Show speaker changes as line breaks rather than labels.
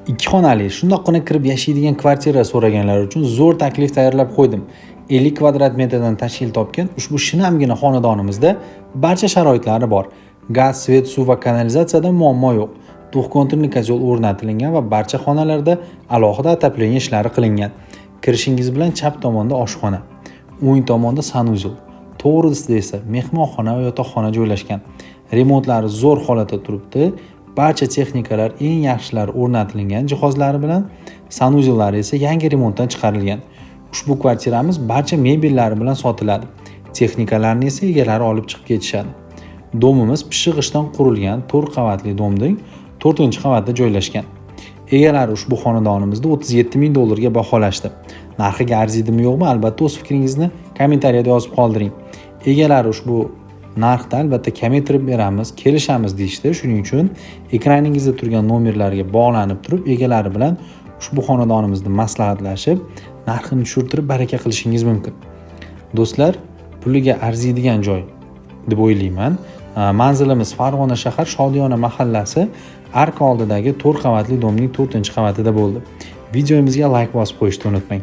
Ikki xonali, shundoqqina kirib yashaydigan kvartira so'raganlar uchun zo'r taklif tayyorlab qo'ydim. 50 kvadrat metrdan tashkil topgan ushbu shinamgina xonadonimizda barcha sharoitlari bor. Gaz, svet, suv va kanalizatsiyada muammo yo'q. Двухконтурный котел o'rnatilgan va barcha xonalarda alohida отопление ishlari qilingan. Kirishingiz bilan chap tomonda oshxona, o'ng tomonda санузел, to'g'risida esa mehmonxona va yotoqxona joylashgan. Remontlari zo'r holatda turibdi. Barcha texnikalar eng yaxshilari o'rnatilgan jihozlari bilan, санузел lari esa yangi remontdan chiqarilgan. Ushbu kvartiramiz barcha mebellari bilan sotiladi. Texnikalarni esa egalari olib chiqib ketishadi. Дом imiz pishiq g'ishtdan qurilgan 4 qavatli дом ning 4-qavatida joylashgan. Egalari ushbu xonadonimizni 37 ming dollarga baholashdi. Narxiga arziydimi, yo'qmi, albatta o'z fikringizni kommentariyada yozib qoldiring. Egalari ushbu narxda albatta kamaytirib beramiz, kelishamiz deyishdi. Shuning uchun ekraningizda turgan nomerlarga bog'lanib turib, egalari bilan ushbu xonadonimizni maslahatlashib, narxini tushirtirib baraka qilishingiz mumkin. Do'stlar, puliga arziydigan joy deb o'ylayman. Manzilimiz Farg'ona shahar, Shodiyona mahallasi, arka oldidagi 4 qavatli дом ning 4-qavatida bo'ldi. Videomizga layk bosib qo'yishni unutmang.